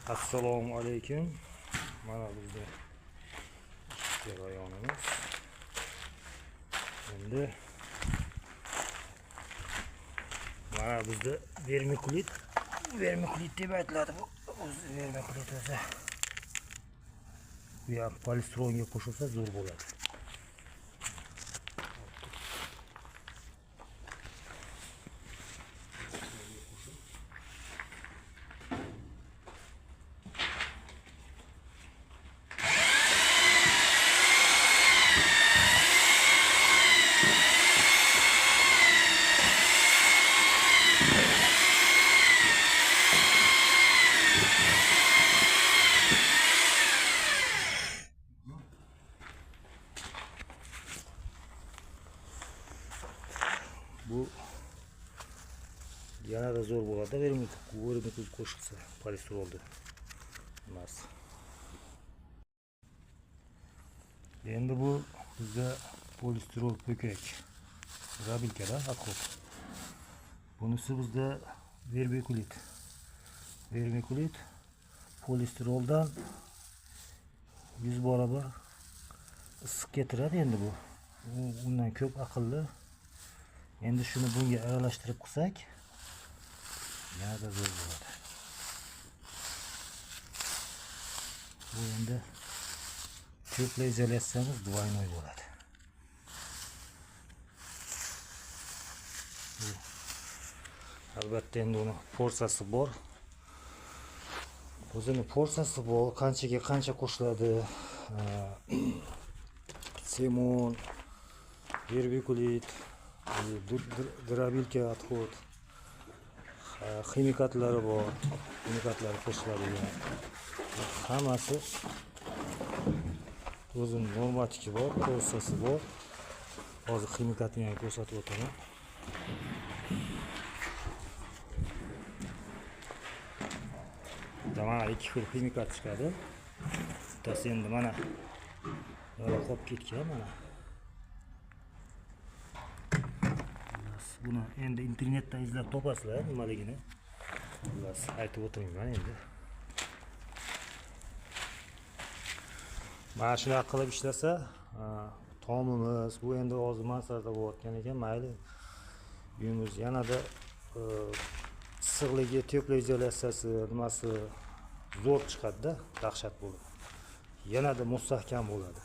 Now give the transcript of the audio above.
Assalomu alaykum. Mana bizni ish jarayonimiz. Endi mana bizda vermikulit, vermikulit deb aytiladi bu. O'zi vermikulit o'zi. Bu ham polistironga qo'shilsa zo'r bo'ladi. Bu yanada zo'r bo'ladi vermikulit qo'shilsa polistirolda emas. Endi bu bizda polistirol po'kak rabilkada отход. Bunisi bizda vermikulit. Vermikulit polistiroldan 100 barobar issiq keltiradi endi bu. Undan ko'p aqlli. Endi shuni bunga aralashtirib qilsak yanada zo'r bo'ladi. Bu endi tepli izolyatsiyamiz двойной bo'ladi. Bu albatta endi uni forsasi bor. O'zini forsasi bor, qanchaga qancha qo'shiladi. Semon, vermikulit, дробилка отход, ximikatlari bor, ximikatlari qo'shiladigan. Hammasi o'zini normatiki bor, forsasi bor. Hozir ximikatini ham ko'rsatib o'taman. Mana ikki xil ximikat chiqadi. Bittasi endi mana qolib ketgan mana. Buni endi internetdan izlab topasizlar nimaligini. Xullas aytib o'tirmayman endi. Mana shunaqa qilib ishlasa, tomimiz bu endi hozir mansarda bo'layotgan ekan, mayli. Uyimiz yanada issiqligi, teploizolyatsiyasi nimasi zo'r chiqadi-da, dahshat bo'lib. Yanada mustahkam bo'ladi.